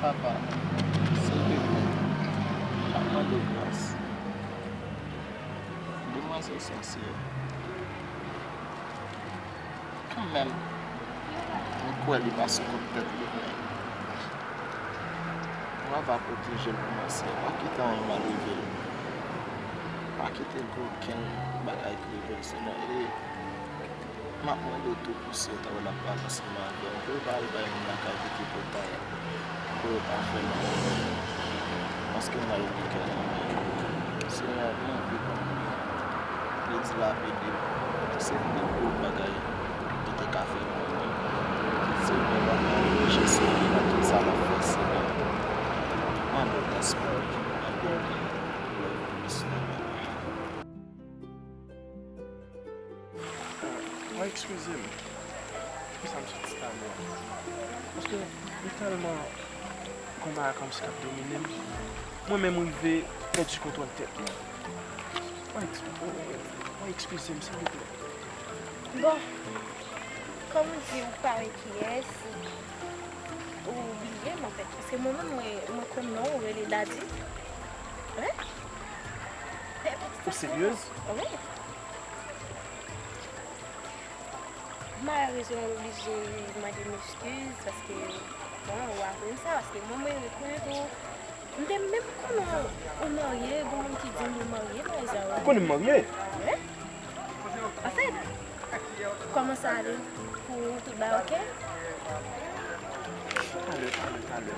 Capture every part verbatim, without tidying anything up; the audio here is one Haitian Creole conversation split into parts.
Papa, silvouplè, m ap mande w gras. Demwazèl sa se kanmenm, m kwè li pa sou kont tèt li, men Bondye va pwoteje l pou mwen, Senyè. Pa kite anyen mal rive l. Pa kite okenn bagay ki rive l, Senyè. E m ap mande w tou pou si w ta wè l ap pale ansanm avè m, pou yo pa al bay moun lakay li ki potay, pou yo pa fè l anyen. Paske m al gen kè nan men. Senyè, m anvi konn li. Li di l ap ede m. Se pi gwo bagay li te ka fè pou mwen. Senyè, m ap mande w Jezi nan tout sa l ap fè, Senyè. Mande w gras pou li. Mande w love pou li, Senyè. Mwen, eskize m. Poukisa m soti talè a? Paske m tèlman gon bagay kòmsi k ap domine m. Mwen menm m rive pèdi kontwòl tèt mwen. Mwen, eks- mwen, mwen, mwen, eskize m, silvouplè. Bon, kòm ou di ou pa wè kiyès, ou bliye m, anfèt. Paske mwen menm, mwen, mwen konn non w, ou rele Dadi. Wi. Ou seryez? Wi. Malerezman, m oblije mande m eskiz paske, bon, ou aprann sa, paske mwen, mwen rekonèt ou. M te menm konnen ou marye, gon moun ki di m ou marye, malerezman. Ou konnen m marye? Wi. Anfèt, kòman sa ale? Pou tout bagay oke? Talè, talè, talè.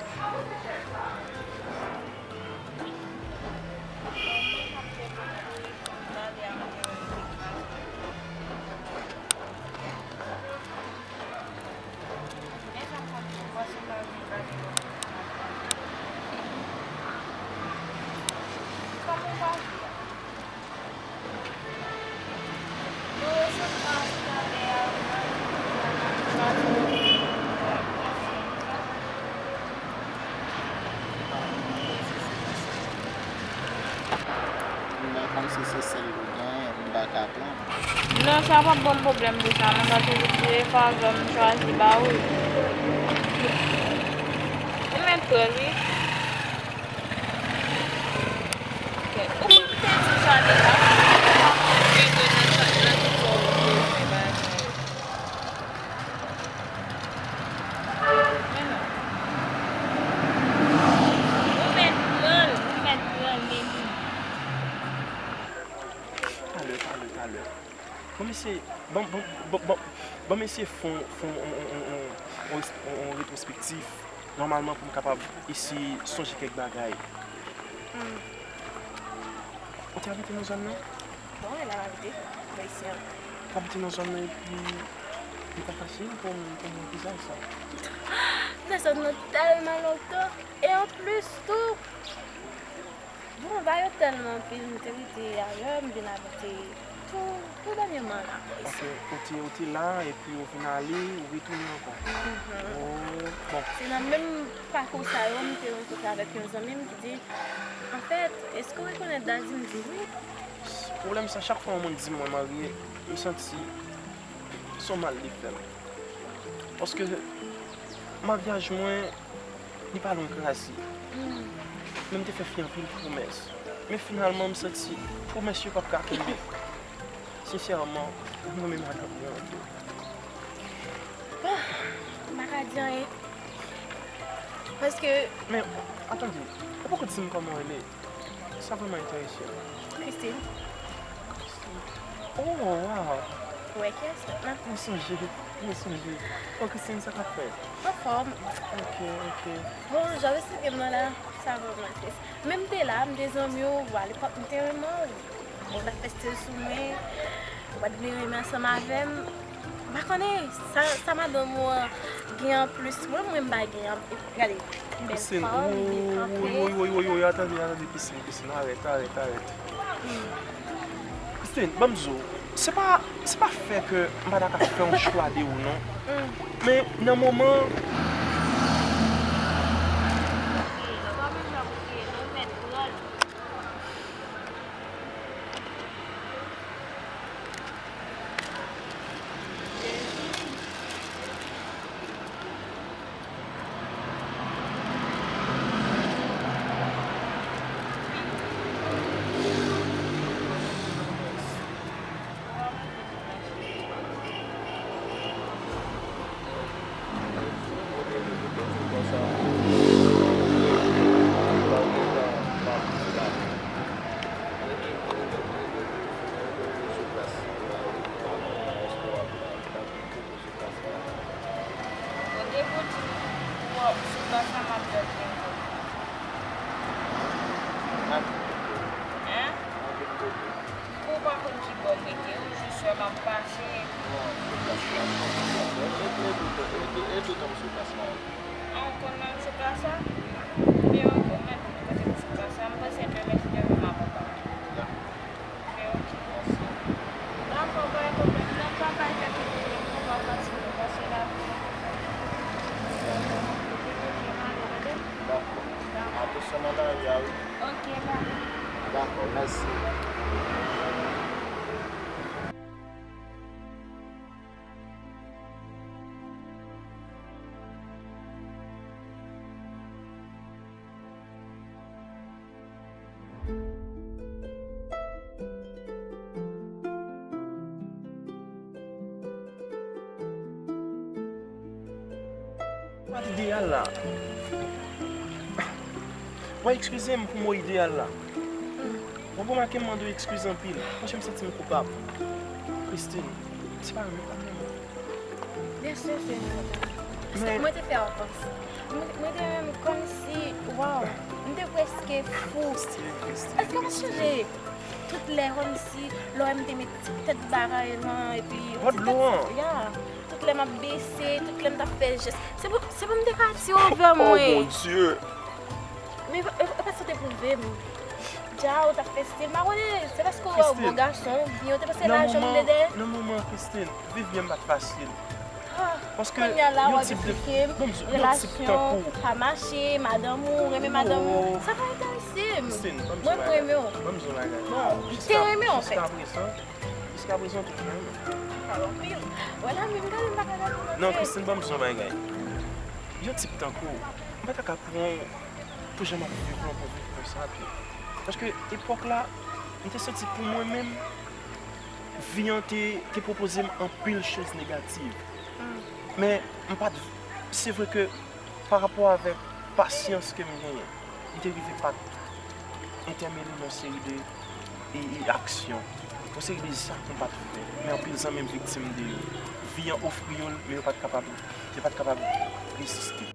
Men kòmsi se sèl ou genyen, m pa ka pran. Non, sa p ap ban m pwoblèm pou sa non, paske se favè m chwazi ba ou. Ou mèt pran l, wi. Ok. Ou konn m te di w sa deja, m ap mete w nan chat nan tout sa w bezwen, bagay sa yo. Men non. Ou mèt pran l, ou mèt pran l, men li. Talè, talè, talè. Ban m eseye, ban, ban, ban, ban, ban m eseye fè yon, fè yon, yon, yon, yon, yon, yon, yon retwospektif, nòmalman, pou m kapab eseye sonje kèk bagay. Hmm. Ou te abite nan zòn nan? Bon, e la m abite, mwen isi a. Ou abite nan zòn nan epi li pa fasil pou m, pou m wè vizaj sa. Nan zòn nan tèlman lontan. E anplis tou, bon, bagay yo tèlman anpil, m te rete ayè, m vin abite tou, tou dènyèman la, isi. Ok, ou te, ou te la, epi ou vin ale, ou retounen ankò. Mhm. Oh, bon. Se nan menm pakou sa yo, m te rankontre avèk yon zanmi m ki di, anfèt, èske w rekonèt Dadi? M di wi. Pwoblèm sa, chak fwa yon moun di m mwen marye, m santi se yon mal li fè m. Paske maryaj mwen, li pa lwen kraze. Mm. Men m te fè fi anpil pwomès. Men finalman, m santi pwomès yo p ap ka kenbe. Sensèman, m renmen madanm mwen anpil. Ah, m pa ka di anyen. Paske... Men, atann, ou poko di m kòman w rele? Sa vrèman enterese m. Christine. Christine. Oh, wow! Ou wè kiyès mwen? Mwen sonje, mwen sonje. Oh, Christine, sa k ap fèt? Anfòm. Ok, ok. Bon, jan w esplike m nan la, sa vrèman tris. Men m te la, m te zanmi w, w alepòk m te renmen w. Bon, w t ap fè stil sou mwen, w pa t vle renmen ansanm avè m. M pa konnen, sa, sa madanm ou an gen anplis mwen, mwen m pa gen an-, gade, bèl fòm, li kanpe. Woy, woy, woy, woy, atann, atann, Christine, Christine, arèt, arèt, arèt. Hmm. Christine, ban m di w, se pa, se pa fè ke m pa ta ka fè yon chwa de ou non. Hmm. Men nan moman Sa m ap dòmi. Hein? Ou pa konn ki bò m rete, ou jis wè m ap pase. Ede, ede, ede, ede, ede m sou plas la. Ah, ou konn nan sou plas la? Ebyen, ou konn nan kote m sou plas la. M panse demen, si Dye vle, m ap anba. Dakò. Dakò, pa gen pwoblèm. Nan pa bay tèt ou pwoblèm, non, pa fatige, pase la. Dakò. Atann nan lari a, wi. Ok, bye. Dakò, mèsi. Sa t ideyal la. Mwen, eskize m pou mo ideyal la. Mwen, pou make m mande w eskiz anpil. Monchè, m santi m koupab. Christine, se pa renmen m pa renmen w. Byen si se renmen. Paske mwen te fè ofans. Mwen, mwen te renmen m kòmsi, waw, m te prèske fou. Èske w pa sonje? Tout lè kòmsi, lè w wè m te met ti tèt bagay lan, epi yon ti tèt, ya. Tout lè m ap bese, tout lè m t ap fè jès. Se pou, se pou m te ka di w anvè mwen. Oh, mon Dieu! Men e, e, e pa sa w te pwouve m. Dja, ou t ap fè stil. M pa konnen, se paske w wè w bon gason, oubyen w te panse lajan m te dèyè. Nan moman, Christine, viv byen m pa t fasil. Ah, paske kounye a la, w ap eksplike m, relasyon pa mache, madanm ou, renmen madanm ou. Sa pa enterese m. Mwen, m renmen w. Bon, m te renmen w, anfèt. Jiskaprezan, jiskaprezan, w toujou renmen m. Pawòl anpil. Wè la, menm gade m pa ka gade w. Non, Christine, ban m di w yon bagay. Yon tip tankou w, m pa ta ka pran w pou jan m ap viv lan, pou viv konsa, pi. Paske epòk la, m te santi pou mwen menm, vi an te, te pwopoze m anpil choz negativ. Men, m pa t, se vre ke pa rapò avèk pasyans ke m genyen, m te rive pa t entèmele nan seri de, e, e, aksyon, yon seri de zak m pa t fè. Men anpil zanmi m viktim de yo. Vi an ofri yo l, men yo pa t kapab, yo pa t kapab reziste.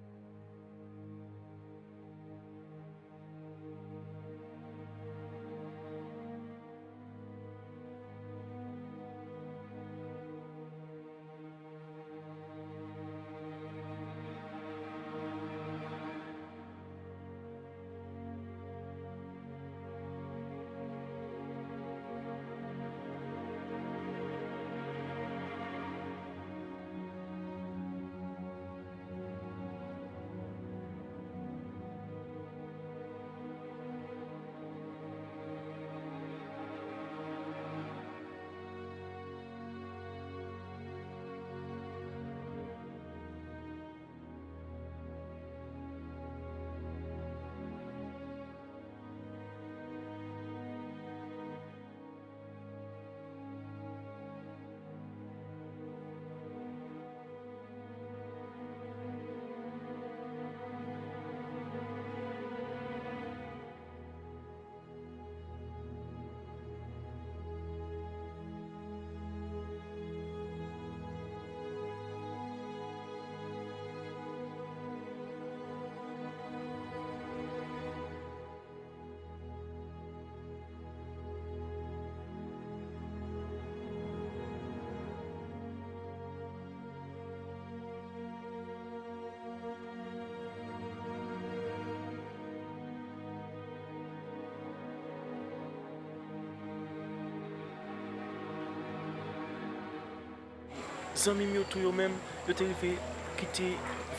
Zanmi m yo tou yo menm, yo te rive kite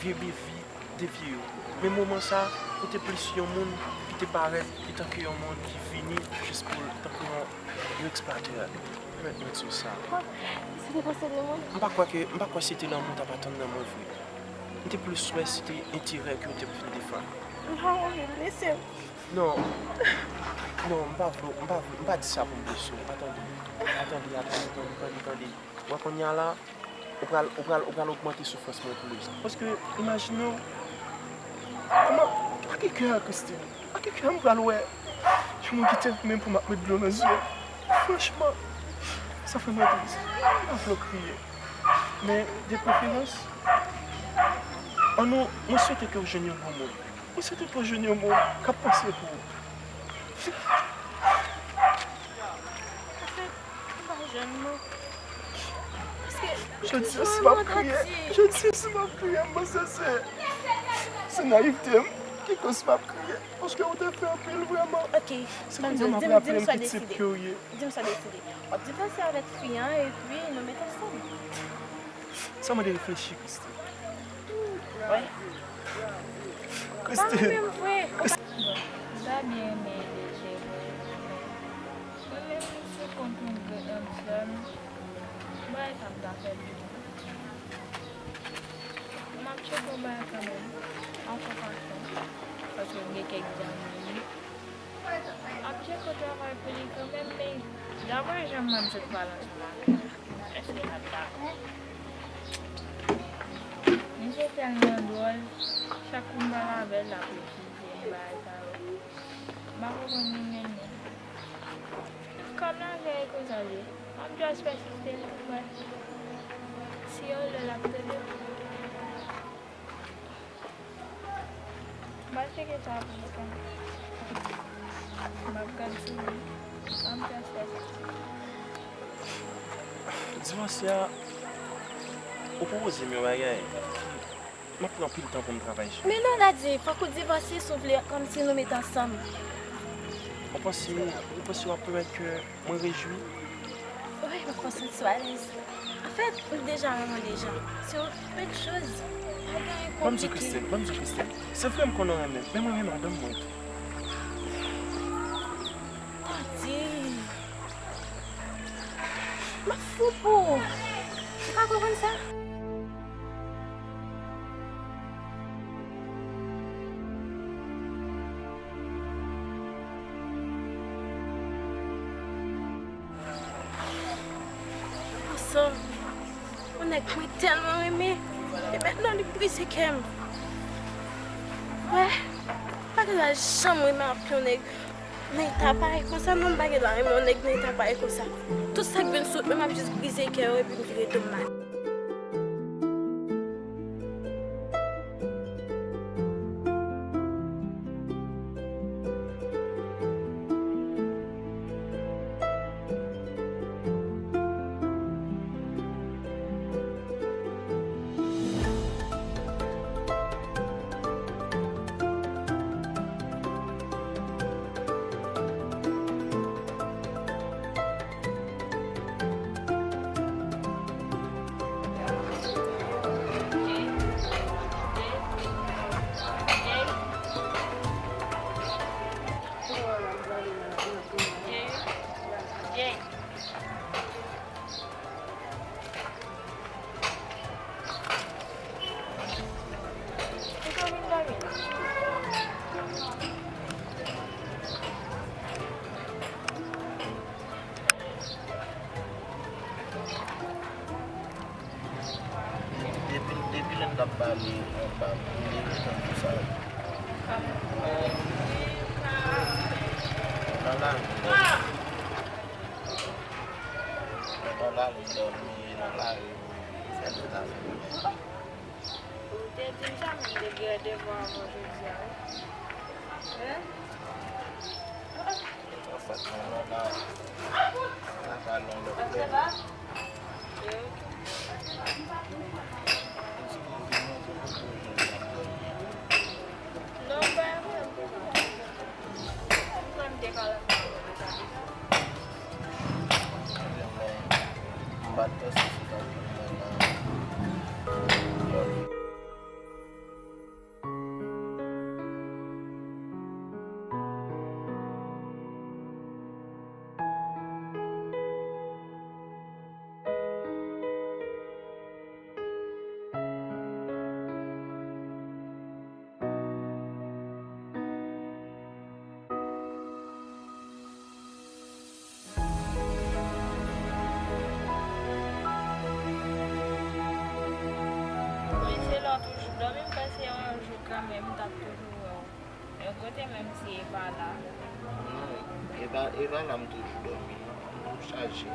vye vi, devye yo. Men moman sa, yo te plis yon moun ki te parèt etanke yon moun ki vini jis pou l tankou yon, yon eksplwatè. Mèt mwen di w sa. Ou kwè se te panse de moun? M pa kwè ke, m pa kwè se te lanmou w t ap atann nan mwen vre. M te plis wè se te enterè ke w te vin defann. M pa anvi blese w. Non. Non, m pa vle, m pa vle, m pa di sa pou m blese w. Atande. Atande, atande, tande, tande, tande. Ou wè kounye a la, ou pral, ou pral, ou pral ogmante soufrans mwen plis. Paske, imajine w, kòman, a ki kè, Christine? A ki kè m pral wè yon moun ki te renmen pou m ap met dlo nan zye m? Franchman, sa fè mwen tris. M pa vle w kriye. Men, de preferans, An nou, mwen swete ke w jwenn yon bon moun. Mwen swete ke w jwenn yon moun k ap panse pou ou. Anfèt, m pa jwenn non. Paske Jodi a, si m ap kriye, jodi a, si m ap kriye, m panse se, se nayivte m ki koz m ap kriye. Paske ou te fè anpil vrèman. Ok, ban m di w, di m, di m sa w deside. Di m sa w deside. W ap divòse avèk fi an epi nou met ansanm. Sa mande reflechi, Christine. Wi. Christine. Menm vre. Bon, m ta byen renmen ede Jewèl, men mwen menm sou kont yon grenn sè m, m pa wè sa m ta fè pou li. M ap tcheke yon bagay kanmenm, an fon fason, paske m gen kèk zanmi li. M ap tcheke yon travay pou li kanmenm, men daprè jan m wè misye t pale ansanm avè m, èske l ap dakò? Misye tèlman dwòl, chak kou m pale avè l, l ap refize m, bagay sa yo. M pa konprann li menm non. Kòm lajan e konsa l ye, m ap just pèsiste l pou m wè si yon lè l ap tande m. M pral tcheke sa pou li kanmenm. M ap gad si m ap just pèsiste. Divòse a, ou pwopoze m yon bagay. M ap pran anpil tan pou m travay sou li. Men non, Nadie, fòk ou divòse si w vle kòmsi nou met ansanm. Ou panse, ou panse w ap pèmèt ke mwen rejwi? Wi, m konsanti sou alèz. Anfèt, m deja renmen w deja. Se yon bèl choz. Pa gen anyen konplike. Ban m di w, Christine, ban m di w, Christine. Se vre m konnen w renmen m, men mwen renmen madanm mwen tou. Nadie. M ap fou pou ou. Ou pa konprann sa? Ansanm. Yon nèg mwen tèlman renmen. E mentnan li brize kè m. Wè, m pa t janm renmen anpil yon nèg nan eta parèy konsa, non, m pa gen dwa renmen yon nèg nan eta parèy konsa. Tout sa k vin sou wout mwen, m ap jis brize kè yo epi m vire do m m ale. Depi, depi lè n t ap pale anba, m te gentan di sa. Nan lari, nan lari, m dòmi, nan lari, m fè tout afè. Ou te di m sa, men m te gen devwa avan jodi a, wi. Hein? Anfèt, mwen, mwen pa, mwen pa ka al nan lòt lè. Non, m pa renmen pou sa. M kwè m te ka al ansanm avè w deja. M pa t panse se ta pou mwen nan. Mwen se lè w toujou dòmi, m panse yon jou kanmenm m t ap toujou wè w. Yon kote menm si e pa la. Non, e pa, e pa la m toujou dòmi non. M chaje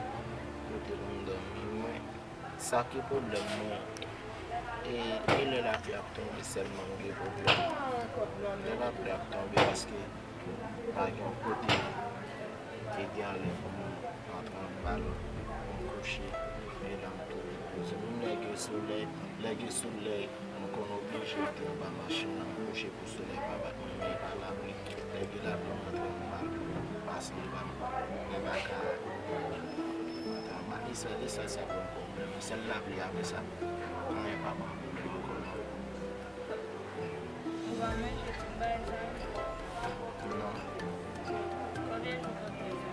kote pou m dòmi, men sa ki pwoblèm mwen. E, e lè lapli ap tonbe sèlman m gen pwoblèm. Lè lapli ap tonbe, paske pa gen yon kote ki gen anlè pou m antre anba l, pou m kouche, men la m tou depoze. Menm lè gen solèy, lè gen solèy, m konn oblije antre anba machin nan, m kouche pou solèy pa bat mwen, men e pa lapli. Lè gen lapli, m antre anba l, pase anba m, men m pa ka antre anba l. E sèl, e sèl sa k ban m pwoblèm, sèl lapli, apre sa, anyen pa ban m pwoblèm ankò non. Ou pa manje tout bagay sa yo? Non. Konbyen jou w konn fè sa?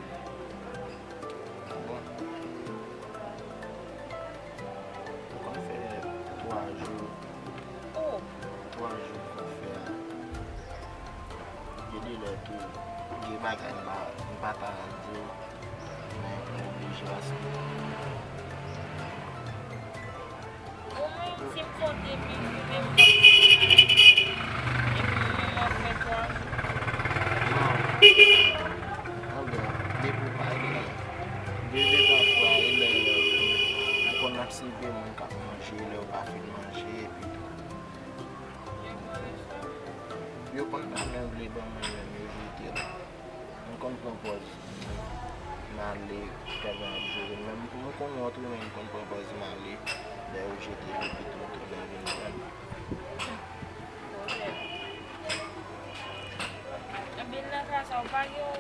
Bon. M konn fè twa jou. Oh! Twa jou m konn fè a. Gen de lè tou, gen bagay m pa, m pa ta di w, men m oblije paske. Omwen, si m fè w de mil jou menm, epi ou menm w ap fè twa jou. Non. Anben, depi w pa gen de, de twa fwa, e lè ou konn ap swiv moun k ap manje, lè yo pa fin manje, epi tou. Yo konn pa menm vle ban mwen menm, yo jete l. M konn pran pòz m ale pandan y ap jere m. Menm m konn yon tou, men m konn pran pòz m ale, lè yo jete l, epi tou m tounen vin pran l. Ebyen, nan ka sa, ou pa gen yon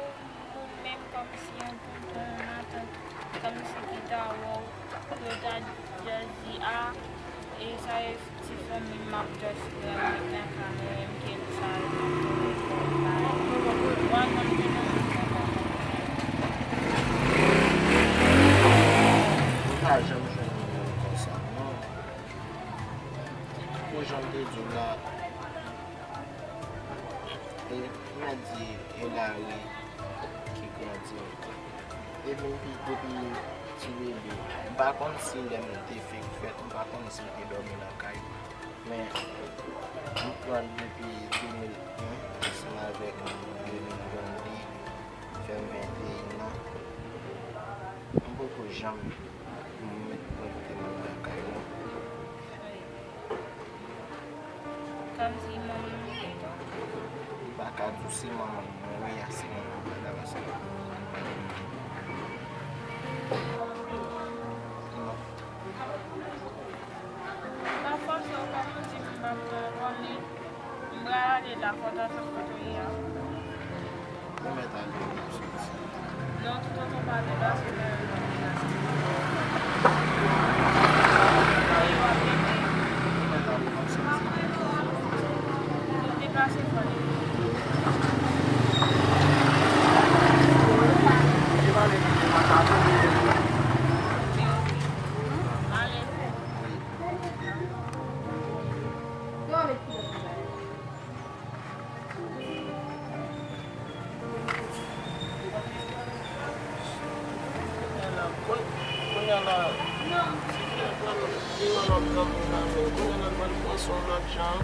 moun menm kòmsi yon tonton, yon matant, kòmsi ki ta wè w, pou yo ta just di, a, e sa e ti fanmi m, m ap just pran l, m gen kamera m, gen sa yo, m ap fè rekòd la. Ou pa janm gen yon moun konsa? M pa janm jwenn yon moun konsa, non. Pou jan m te di w la, e, m mèt di, e lari ki grandi m. Depi m pi, depi ti bebe, m pa konn si lè m te fenk fèt, m pa konn si m te dòmi lakay. Men, m pran l depi de mil en, ansanm avèk de mil vennde, fè m venteyen an. M poko janm mèt mwen kite moun lakay mwen. Kòmsi manman m te tou. M pa ka di w se manman m mwen ye, a se manman m pa ka, paske m pa gen moun. Non. Pa fòse w, pa manti m, m pa pran ankò, men m pral ale la, fò w ta sot kote w ye a. Ou mèt ale, w ap soti. Non, tout otan w pa deplase, men w ap deplase. E w ap rete. Ou mèt ale, w ap soti. Ou deplase, fò w ale. Ale. Kounye a la, kounye a la, si fè pran li, li nan lòt nan moun la, men kounye a la, l pral pran son lòt jan.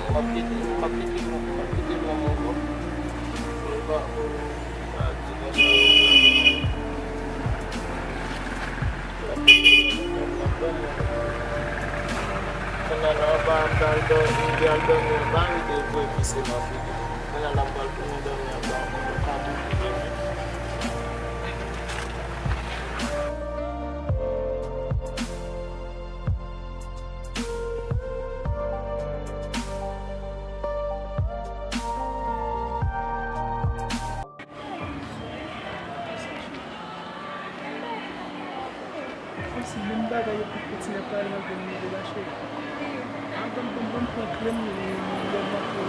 M ap kite, m ap kite nou, m ap kite nou ankò. Mwen pa, pa di konsa. Kounye a la, anba m t al dòmi, m te al dòmi anba, m te voye pise nan figi m. Kounye a la, m pral tounen dòmi anba ankò, m ka toujou dòmi. Fò se menm bagay yo pou kontinye pale antre nou de la cheri. Atann pou m pran kle m, lè m antre.